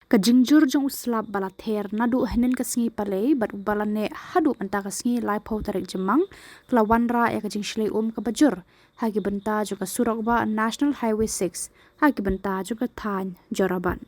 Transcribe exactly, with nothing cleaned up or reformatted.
Ka jingjur jong u slap ba la ther naduh hynnin ka sngi Palei bad uba la neh haduh mynta ka sngi laiphew tarik Jymmang, ka la wanrah ïa ka jingshlei um kaba jur ha ki bynta jong ka surok bah National Highway six ha ki bynta jong ka thaiñ Jorabat.